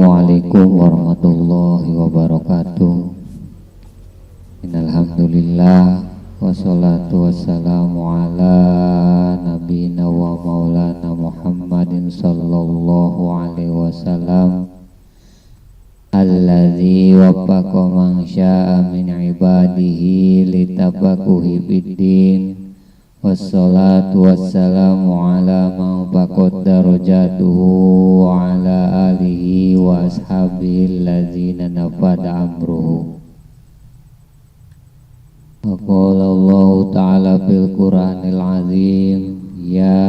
Assalamualaikum warahmatullahi wabarakatuh. Innalhamdulillah, wassalatu wassalamu ala nabiyina wa maulana Muhammadin sallallahu alaihi wasallam, alladzi waffaqa man sya'a min ibadihi litafaquhi fiddin. Wassalatu wassalamu ala man faqad darajatuhu wa ala alihi wa ashabihi alladzina nafada amruhu. Wa qala Allah ta'ala fil Qur'anil azim, ya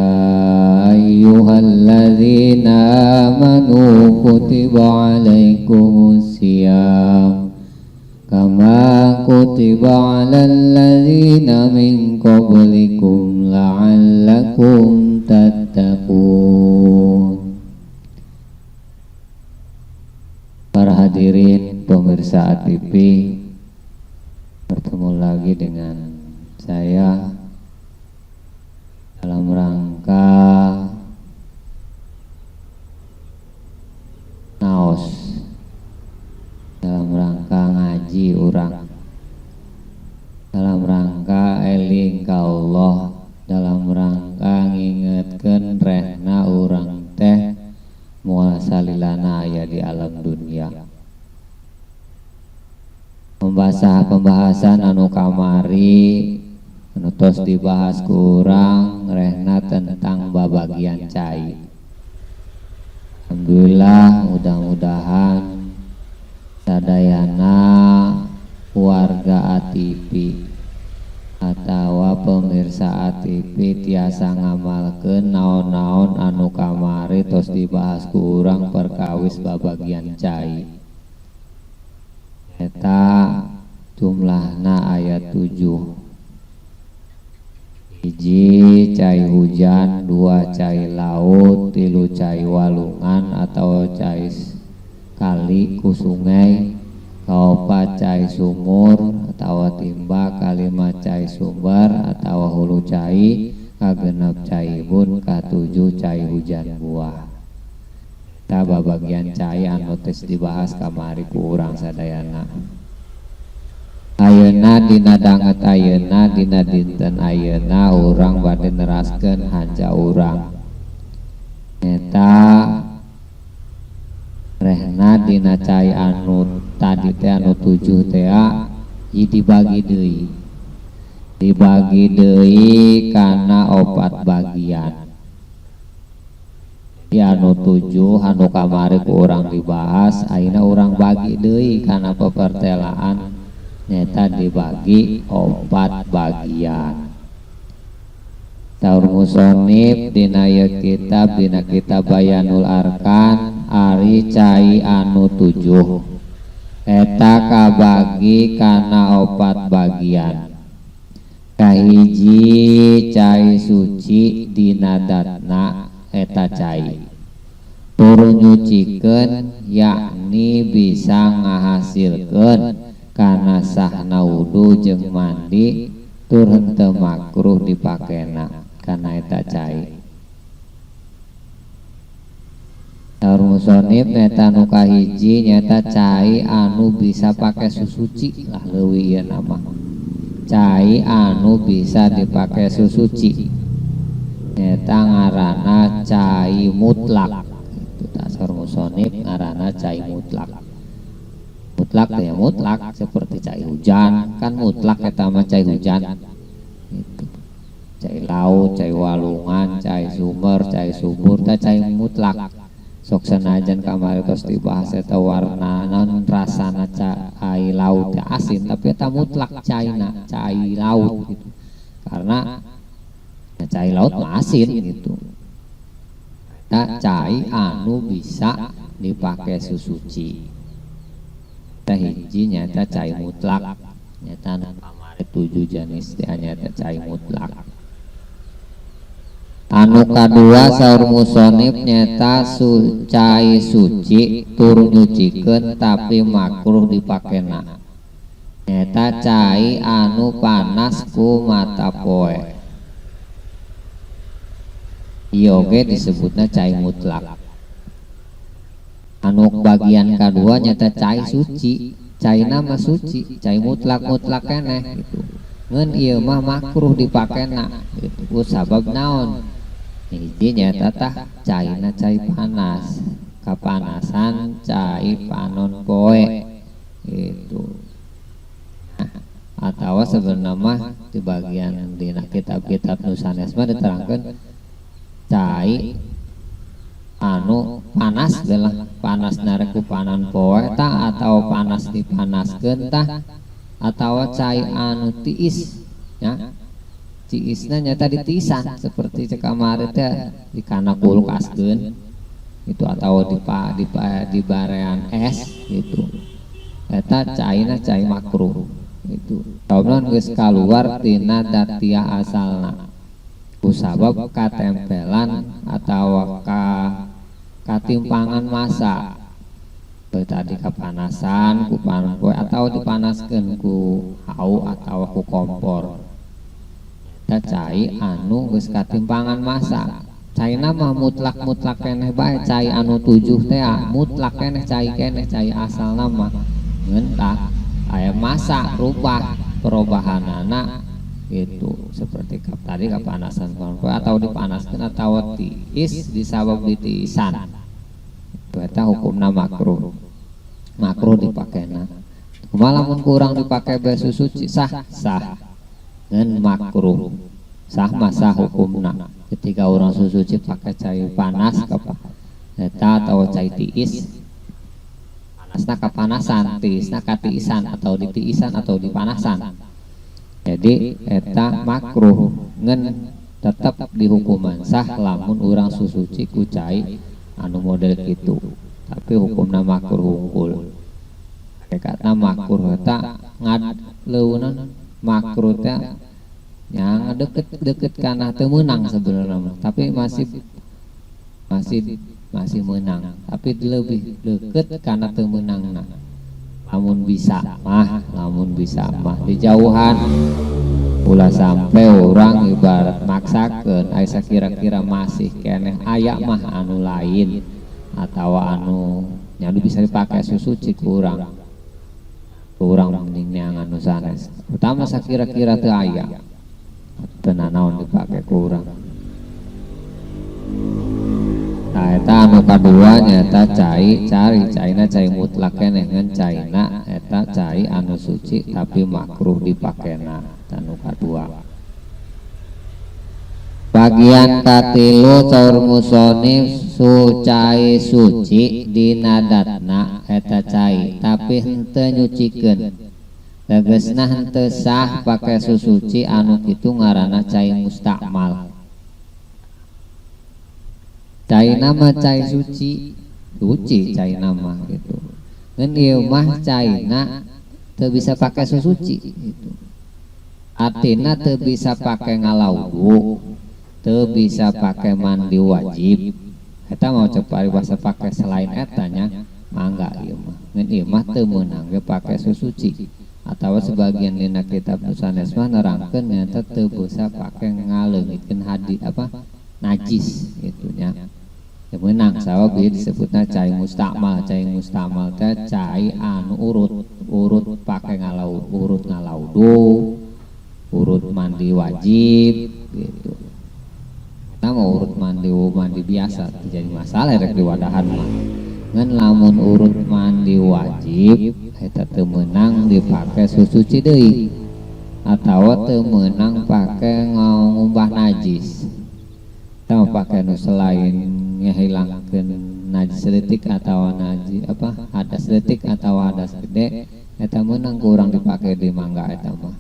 ayyuhalladzina amanu kutiba alaikumus siyam kama kutiba alal ladzina min qablikum la'allakum tattaqun. Para hadirin pemirsa ATV, bertemu lagi dengan saya dalam rangka naos, dalam rangka ngaji urang, dalam rangka eling ka Allah, dalam rangka ngingetkeun rehna urang teh moal salilana aya di alam dunia. Membahas pembahasan anu kamari anu tos dibahas kurang rehna tentang babagian cai. Alhamdulillah, mudah-mudahan sadayana warga ATV atau pemirsa ATV tiasa ngamalkeun naon-naon anu kamari tos dibahas ku urang perkawis babagian cai. Eta jumlahna aya 7. 1 cai hujan, 2 cai laut, 3 cai walungan atau cai kali ku sungai, 4 cai sumur atau timba, 5 cai sumber atau hulu cai, 6 cai bun, 7 cai hujan buah. Eta babagian cai anu tos dibahas kamari ku urang sadayana. Ayeuna dina danget ayeuna dina dinten ayeuna urang bade neraskeun hanca urang. Eta rehna dina cai anu tadi teh anu 7 teh dibagi deui. Dibagi deui kana 4 bagian. Di anu 7 anu kamari ku urang dibahas, ayeuna urang bagi deui kana pepertelaan nyata dibagi 4 bagian. Saur musonib dina ieu kitab, dina kitab Bayanul Arkan, ari cai anu 7 eta kabagi kana 4 bagian. Kahiji cai suci dina datna eta cai tur nyucikeun, yakni bisa ngahasilkeun kana sahna wudu jeung mandi tur henteu makruh dipakena kana eta cai. Saur musonib nyata nu kahiji nyata cai anu bisa pake susuci lah leuwih ieu nama. Cai anu bisa dipake susuci nyata ngaranna cai mutlak. Itu tah saur musonib ngaranna cai mutlak. Mutlak ya mutlak seperti cai hujan kan mutlak eta mah cai hujan. Itu cai laut, cai walungan, cai sumber, cai sumur teh cai mutlak. Sok sanajan kamari tos dibahas eta warna naon rasana cai laut teh asin tapi eta mutlak caina, cai laut gitu. Karena ya, cai laut mah asin gitu. Eta cai anu bisa dipake susuci. Eta hiji nyata cai mutlak. Nyata kamari 7 jenis teh nyata cai mutlak. Anu kadua saur musonib nyata cai suci tur nyucikeun tapi makruh dipakena. Nyata cai anu panas ku mata poe. Ieu oge disebutna cai mutlak. Anu bagian kadua nyata cai suci, caina mah suci, cai mutlak-mutlak keneh gitu. Ngan ieu mah makruh dipakena gitu. Ku sabab naon? Hiji nyata tah caina cai panas, kapanasan cai panon poe gitu. Nah, atau sebenarnya mah di bagian dina kitab-kitab nu sanes mah diterangkeun cai anu panas belah panas narek ku panon poe tah atau panas dipanaskeun tah atau cai anu tiis ya, tiisna nyata ditiisan seperti cek kamari teh di kana kulkaskeun itu atau di barean es gitu. Eta caina cai makruh itu tahunan geus kaluar tina datiah asalna kusabab katempelan atau katimpangan masa tadi kepanasan ku panon poe atau dipanaskeun ku hawu atau ku kompor. Eta cai anu geus katimpangan masa. Caina mah mutlak-mutlak keneh bae, cai anu 7 teh mutlak keneh, cai keneh, cai asalna mah ngeun tah aya masa rubah perubahanana gitu seperti tadi kepanasan poe atau dipanaskeun atau tiis disabab ditiisan. Itu eta hukumna makruh, makruh dipakena. Kumaha lamun kurang dipake bae susuci? Sah, sah, ngan makruh. Sah mah sah hukumna ketika orang susuci pakai cai panas eta atau cai tiis, panasna kapanasan, tiisna katiisan atau ditiisan atau dipanasan. Jadi eta makruh ngan tetap dihukuman sah lamun urang susuci ku cai anu model kitu, tapi hukumna makruh hungkul. Hakikatna makruh eta ngad leunan makruh teh yang deket-deket kana teu meunang sebenarnya mah, tapi masih masih masih menang, tapi lebih deket kana teu meunangna. Lamun bisa mah, lamun bisa mah dijauhan, ulah sampai orang ibarat maksakeun. Aya kira-kira masih keneh aya mah anu lain atau anu nya bisa dipakai susuci, kurang kurang mending neangan nu sanes utama. Sakira-kira teu aya, teu nanaon dipake kurang. Nah, eta anu kadua nyata cai cari caina cai mutlak keneh, ngan caina eta cai anu suci tapi makruh dipakena. Anu kadua. Bagian katilu, saur musonif, su cai suci dina datna eta cai tapi henteu nyucikeun, tegesna henteu sah pake susuci. Anu kitu ngaranna cai mustakmal. Cai nama cai suci, suci cai nama gitu, ngan ieu mah caina teu bisa pake susuci gitu. Artina teu bisa pake ngalaudu, teu bisa pake mandi wajib. Eta mau cek paribasa pake selain eta nya mangga ieu mah, ngan ieu mah teu meunang ge pake susuci. Atau sebagian dina kitab nu sanes mah nerangkeun nyata teu bisa pake ngaleungitkeun hadi apa najis gitu nya. Teu meunang sabab ieu disebutna cai mustakmal. Cai mustakmal teh cai anu urut, urut pake ngalau, urut ngalaudu, urut mandi wajib gitu. Kita mau urut mandi mandi biasa jadi masalah rek diwadahan mah, ngan lamun urut mandi wajib eta teu meunang dipake susuci deui atawa teu meunang pake ngumbah najis. Kita mau pake nu selain ngehilangkeun najis leutik atau najis apa hadas leutik atau hadas gede, eta meunang kurang dipake di mangga. Eta mah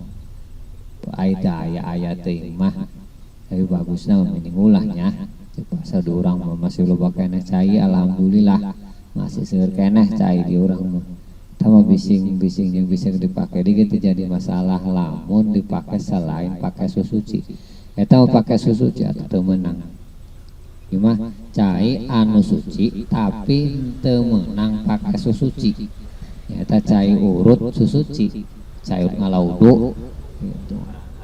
aya aya aya teuing mah, tapi bagusna mending ulah nya. Pasal di urang mah masih loba keneh cai, alhamdulillah masih seueur keneh cai di urang mah. Eta mah bising-bising jeung bisa dipake di gitu jadi masalah lamun dipake selain pake susuci. Eta mah pake susuci atau teu meunang. Ieu mah cai anu suci tapi teu meunang pake susuci. Eta cai urut susuci, cai urut ngalaudu gitu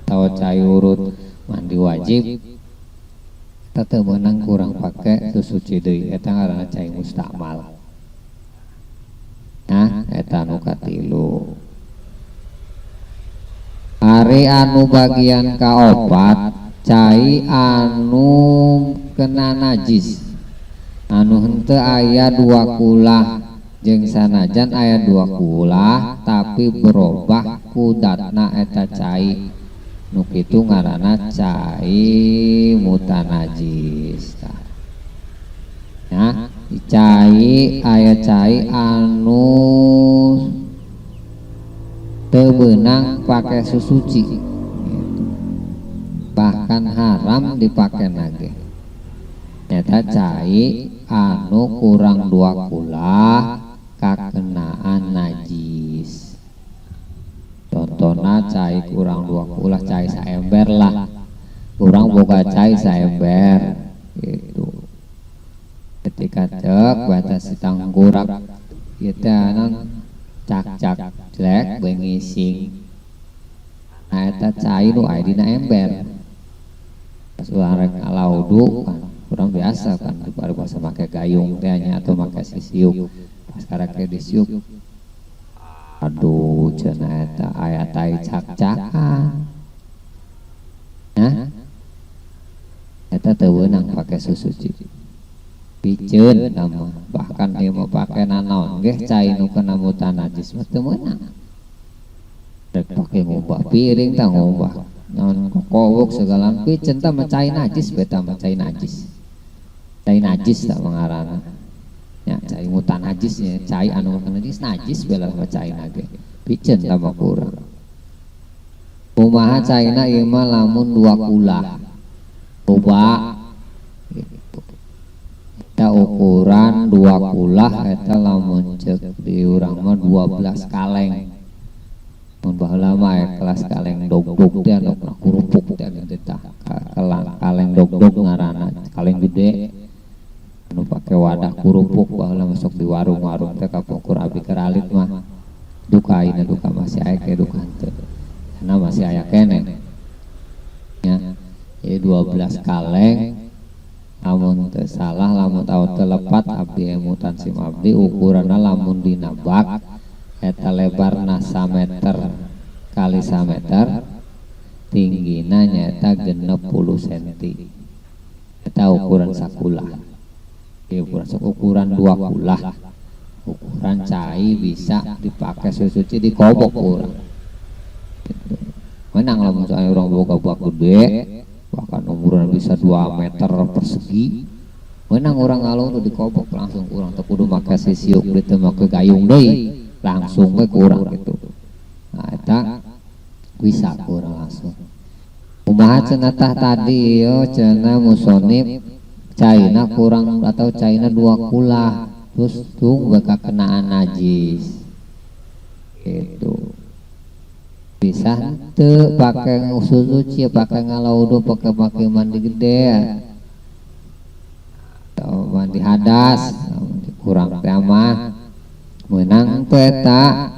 atau cai urut mandi wajib, eta teu meunang kurang pake susuci deui. Eta ngaranna cai mustakmal. Nah, eta nu katilu. Ari anu bagian kaopat, cai anu kena najis anu henteu aya dua kulah, jeung sanajan aya dua kulah tapi berubah kudatna, eta cai nu kitu ngaranna cai mutanajis. Nah, cai aya cai anu teu beunang pake susuci gitu. Bahkan haram dipake ge nyata cai anu kurang dua kulah kakenaan najis. Contohnya cai kurang dua kulah, cai saember lah, kurang boga cai saember gitu. Ketika cek batas si tanggurak kita non cak-cak jelek bengising. Nah, eta cai nu aya dina ember, pas urang rek ngalaudu kan kurang biasa kan di paribasa make gayung teh nya atau make sisiuk. Pas karek disiuk, aduh, cenah eta aya tai cak-cakan. Nah, eta teu weunang pake susuci, piceun nama. Bahkan ieu mah pake nanaon ge, cai nu kena mutanajis mah teu meunang. Rek pake ngubah piring tah, ngubah naon, kokowuk segala, piceun tah mah cai najis. Beta mah cai najis, cai najis tah ngaranna nya, cai mutanajis nya, cai anu najis, najis bela mah cai ge, piceun tah mah kurang. Kumaha caina ieu mah lamun dua kulah loba gitu? Eta ukuran dua kulah eta lamun cek di urang mah 12 kaleng. Mun baheula mah aya kelas kaleng dog-dog teh, anu kerupuk teh gitu tah. Kaleng dog-dog ngaranna, kaleng gede anu pake wadah kerupuk. Baheula masuk di warung-warung teh kapungkur abi keur alit mah. Duka ayeuna duka masih aya ke duka henteu, karena masih aya keneh ya. Jadi 12 kaleng lamun teu salah, lamun tau teu lepat abdi emutan sim abdi, ukuranna lamun dina bak eta lebarna sameter kali sameter, tinggina nyaeta 60 senti. Eta ukuran sakulah. Ukuran ukuran dua kulah, ukuran cai bisa dipakai susuci, dikobok kurang gitu. Menang lah misalnya orang boga bak gede, bahkan umuran bisa 2 meter persegi, menang orang ngalung tuh dikobok langsung, kurang teu kudu make sisiuk ditu, make gayung deui, langsung we kurang gitu. Nah, eta bisa kurang langsung. Kumaha cenah tah tadi yo cenah musonif, caina kurang atau caina dua kulah terus tuh bakal kenaan najis itu, bisa henteu pakai suci, pakai ngalaudu, pakai pakai mandi gede atau mandi hadas kurang teh mah? Menang teu eta?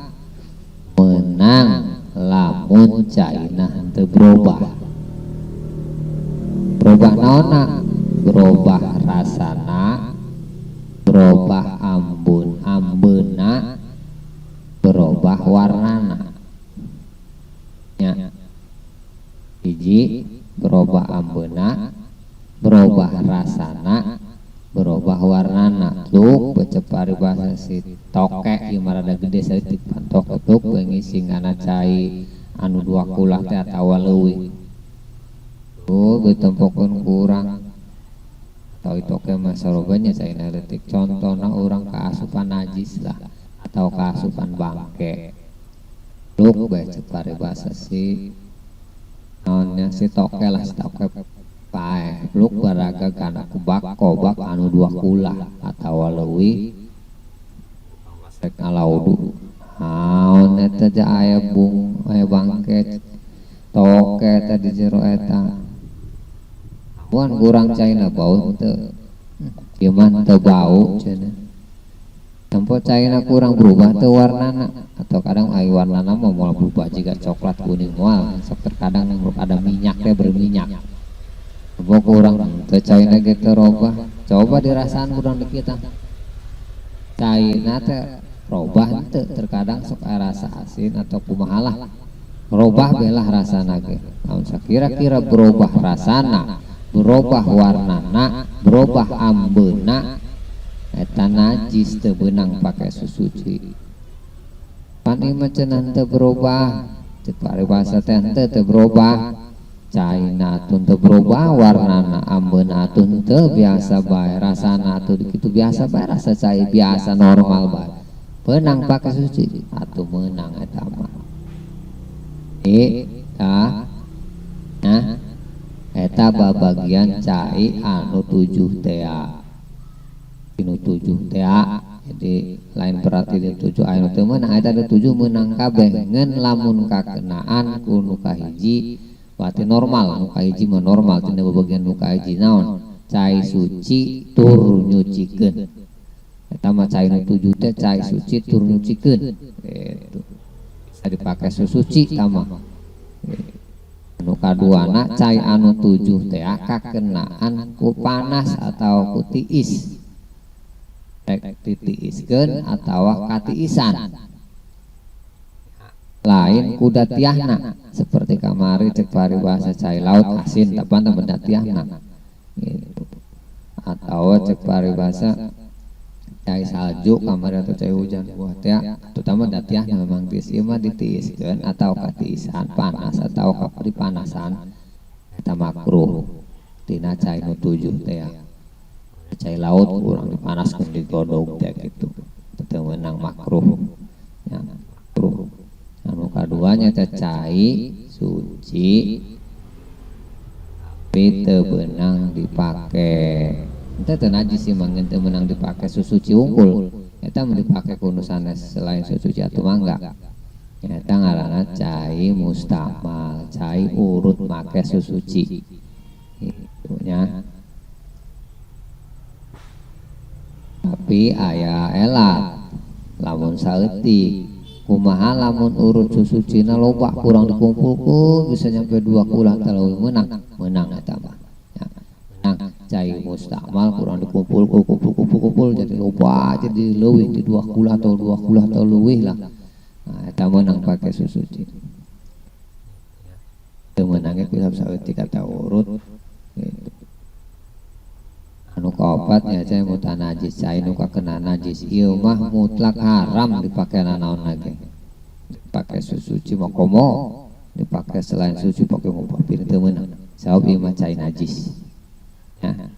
Menang lamun caina henteu berubah. Berubah naonna? Berubah rasana, berubah ambun ambeuna, berubah warnana nya. Hiji, berubah ambeuna, berubah rasana, berubah warnana. Tuk bece paribasa si toke ieu mah rada gede saeutik pan toke tuk ngisi ngana cai anu dua kulah teh atawa leuwih. Tuh getempokeun kurang atau toke mah sarobanya caina leutik. Contohna urang kaasupan najis lah atau kaasupan bangke. Luk bae paribasa si naonnya, si toke lah, si toke paeh luk baraga kana kubak kobak anu dua kulah atawa leuwih, rek ngalaudu, naon eta teh, aya bung, aya bangke toke teh di jero eta. Buan kurang caina bau teu? Ieu mah teu bau cenah. Tempo caina kurang berubah teu warnana? Atau kadang ai warnana mah moal berubah jiga coklat kuning, moal. Sok terkadang ada minyaknya, berminyak. Tempo kurang teu caina ge teu robah? Coba dirasaan kurang di kita caina teh. Robah henteu, terkadang sok rasa asin atau kumaha lah. Robah belah rasana ge. Lamun sakira-kira berubah rasana, berubah warnana, berubah ambeuna, eta najis teu beunang pake susuci. Pan ieu mah cenah teu berubah, cek paribasa teh henteu teu berubah. Caina atuh teu berubah warnana, ambeuna atuh teu biasa bae, rasana atuh kitu biasa bae, rasa cai biasa normal bae. Beunang pake suci atuh meunang eta mah. Eta nah eta babagian cai anu 7 tea. Anu 7 tea. Jadi lain berarti di 7 anu teu meunang, eta di 7 meunang kabeh ngan lamun kakenaan ku nu kahiji berarti normal, nu kahiji mah normal tina babagian nu kahiji naon? Cai suci tur nyucikeun. Eta mah cai nu 7 teh cai suci tur nyucikeun. Gitu. Bisa dipake susuci tama. Anu kaduana cai anu 7 teh kakenaan ku panas atau ku tiis. Rek ditiiskeun atawa katiisan. Lain ku datiahna seperti kamari cek paribasa cai laut asin tapan teh datiahna. Gitu. Atau cek paribasa cai salju kamari atau cai hujan buah teh terutama datiahna memang tiis ieu mah ditiiskeun atau katiisan panas atau dipanasan eta makruh tina cai nu 7 teh. Cai laut kurang dipanaskeun digodog teh kitu teu meunang makruh ya, makruh. Anu kaduanya teh cai suci tapi teu beunang dipake. Eta teu najis sih mah ngan teu meunang dipake susuci wungkul. Eta mun dipake ku nu sanes selain susuci atuh mangga. Eta ngaranna cai mustakmal, cai urut make susuci. Gitu nya. Tapi aya elat lamun saeutik kumaha lamun urut susucina loba kurang dikumpulkeun bisa nyampe 2 kulah teh meunang, meunang eta mah. Ya, meunang cai mustakmal kurang dikumpul, kumpul, kumpul, kumpul jadi loba jadi leuwih di 2 kulah atau 2 kulah atau leuwih lah. Nah, eta meunang pake susuci. Teu meunangnya ku saeutik kata urut gitu. Anu kaopat nya cai mutanajis, cai nu kakena najis ieu mah mutlak haram dipake nanaon lagi. Dipake susuci mah komo, dipake selain suci pake ngubah pilih teu meunang. Sabab ieu mah cai najis. Nah,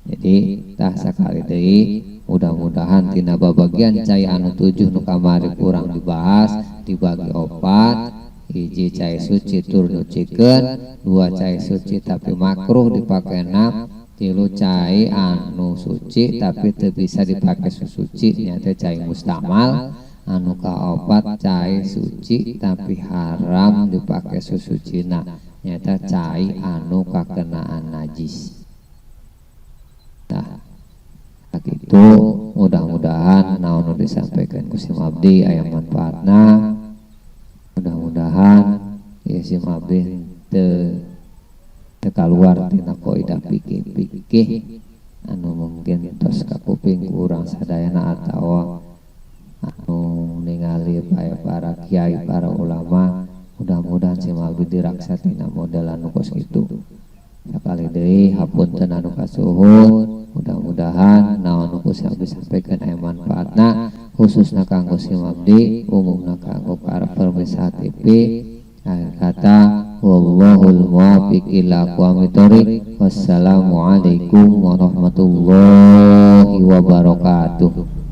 jadi tah sakali deui mudah-mudahan tina babagian cai anu 7 nu kamari kurang dibahas dibagi 4, hiji cai suci tur nyucikeun, 2 cai suci tapi makruh dipake 6, 3 cai anu suci tapi teu bisa dipake susuci nya teh cai mustakmal, anu kaopat cai suci tapi haram dipake susucina nyata cai anu kakenaan najis. Nah, begitu mudah-mudahan naon nu disampaikan ku sim abdi aya manfaatna. Mudah-mudahan ieu sim abdi teu kaluar tina kaidah fikih-fikih anu mungkin tos kakuping ku urang sadayana atawa anu ningali bae para kiai, para ulama. Mudah-mudahan sim abdi diraksa tina model anu kos kitu. Sakali deui hapunten anu kasuhun, mudah-mudahan naon nu ku sim abdi sampaikan aya manfaatna khususna kanggo sim abdi, umumna kanggo para pemirsa TV. Akhir kata wallahul muwaffiq ila aqwamit thoriq. Wassalamualaikum warahmatullahi wabarakatuh.